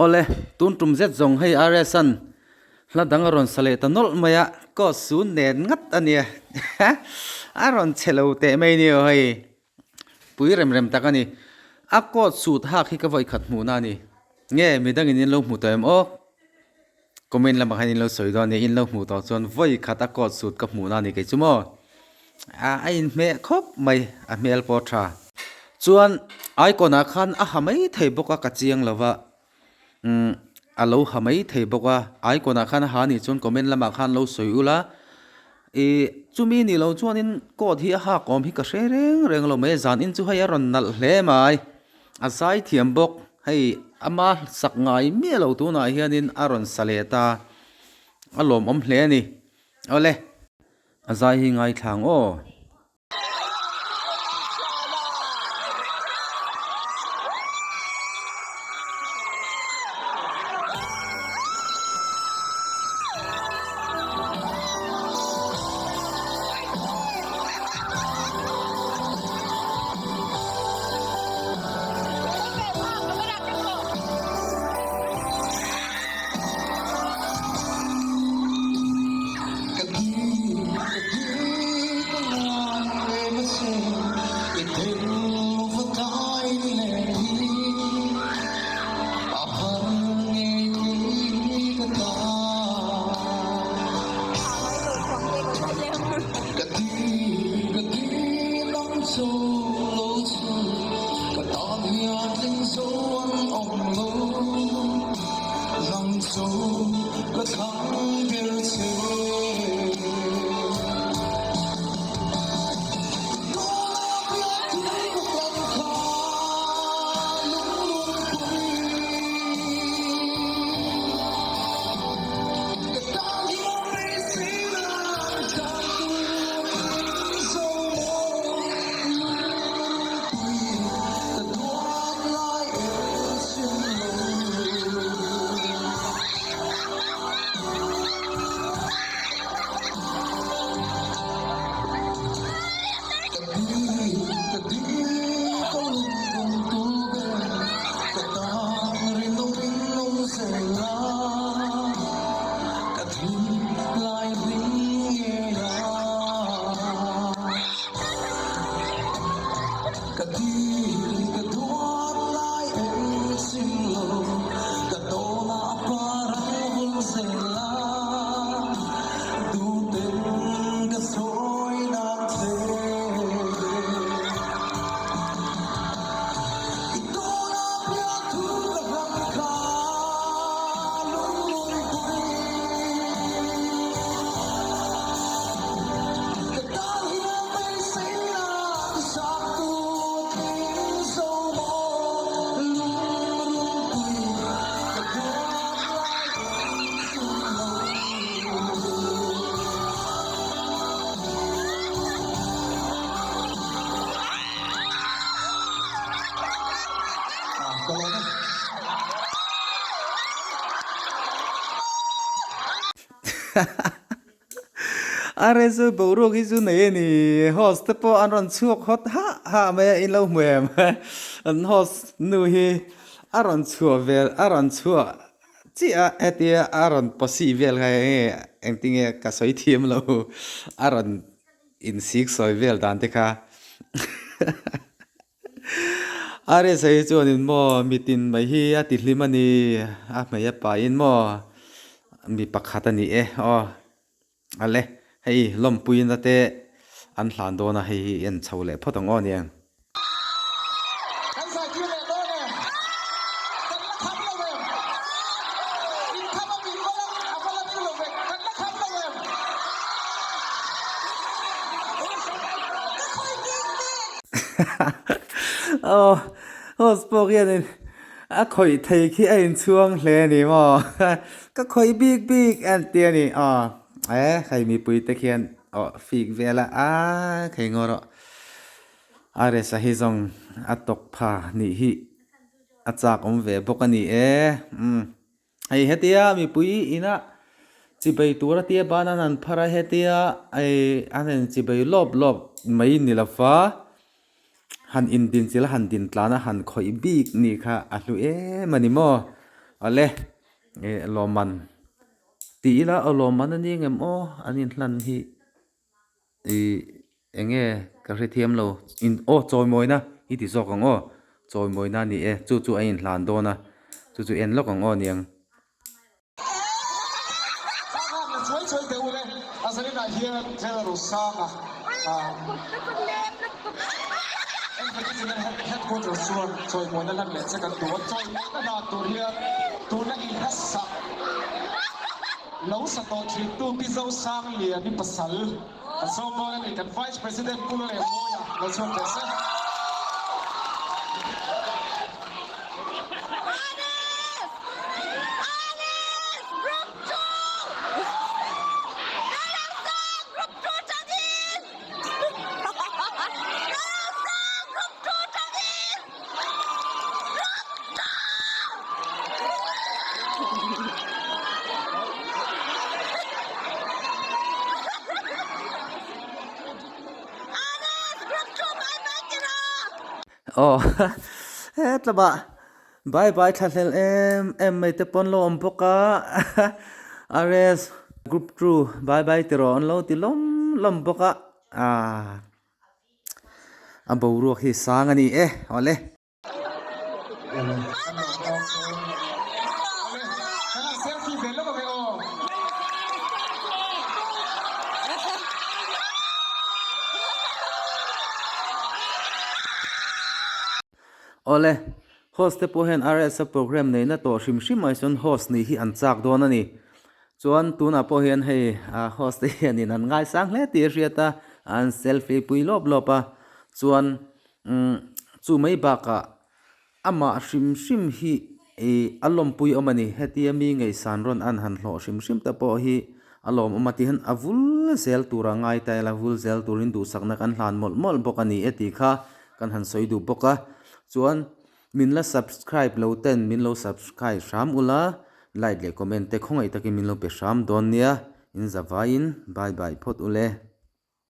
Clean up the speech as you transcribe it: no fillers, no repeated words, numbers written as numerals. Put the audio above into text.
Awle, tun tum zet zawng hei RS-a'n hla dang a rawn sa leh ta nawlh mai a, coat sun nen ngat a nia. A rawn che lo teh mai ni aw hei. Pui rem rem tak a ni. A coat suit hak hi ka vawikhat hmuhna a ni. Nge midangin in lo hmu tawh em aw? Comment lamah khan in lo sawi dawn a nia, in lo hmuh tawh chuan vawikhat a coat suit ka hmuhna a ni kei chu maw. A inhmeh khawp mai, a hmel pawh tha. Chuan icon ah khan a ha mai thei bawk a ka chiang lo va, umm a lo ha mai thei bawk a, icon ah khan a ha anih chuan comment lamah khan lo sawi ula, ih chumi nih loh chuanin coat hi a hak awm hi ka hre reng reng lo mai a, zan in chu hei a rawn nalh hle mai, a zai thiam bawk, hei ama sak ngai miah lo tunah hianin a rawn sa leh ta, a lawmawm hle a ni, awle. A zai hi ngaithla ang aw. A re chu boruak hi chu nei a ni host te pawh an rawn chhuak hawt hah hah mai a in lo hmu em an host nu hi a rawn chhuah vel a rawn chhuah chiah a hetia a rawn pawsi vel kha enge engtinge ka sawi thiam lo a rawn insik sawi vel dan te kha. A resa hi chuanin maw mitin mai hi a ti hlim a ni, a hmei a pahin maw mi pakhat a ni e aw ale hei lawmpuina te an hlan dawn a hei hi en chho leh phawt ang aw nia. Kan zaitir leh dawn em? Kan la kham lo em? In kham a min va la a va la ring lo ve, kan la kham lo em? Ka khawi bik bik. Aw host pawh khianin a khawih thei khi a inchhuang hle a ni maw ka khawih bik bik a an ti a ni aw e hei mipui te khian aw fik vel a a khei ngaw rawh a resa hi zawng a tawk pha nih hi a chak awm ve bawk a ni e umm. Hei hetia mipui ina chibei tur a tia ban an han phar a hetia hei an han chibei lawp lawp mai ni lova han indin chilh a han din tlan a han khawih bik ni kha a hlu em a ni maw. Ale eh lawmman tih ila aw lawmman a ni ngem aw an inhlan hi ih eng nge ka hrethiam lo in aw chawimawina i ti zawk ang aw chawimawina a ni e chu chu a inhlan dawn a chu chu en lawk ang aw niang. Aw hetlama bye bye thla hlel em em mai te pawn lo awm bawk a RS group two bye bye ti rawh an lo ti lawm lawm bawk a ah a boruak hi sang a ni e awle. Awle, host te pawh hian RSA program neihna tawh hrim hrim ai chuan host nih hi an chak dawn a ni. Chuan tunah pawh hian hei host te hianin an ngaisang hle tih a hriat a, an selfie pui lawp lawp a. Chuan umm chu mai bakah amah hrim hrim hi ih a lawmpui awm a ni. Hetia mi ngaihsan rawn an han hlawh hrim hrim te pawh hi a lawmawm a tihian a vul zel tura ngai ta ila vul zel turin duhsakna kan hlan mawlh mawlh bawk a ni e tih kha kan han sawi duh bawk a. Chuan min la subscribe lo ten min lo subscribe hram ula like leh comment te khawngaih takin min lo pe hram dawn nia. In zavaiin bye bye phawt ule.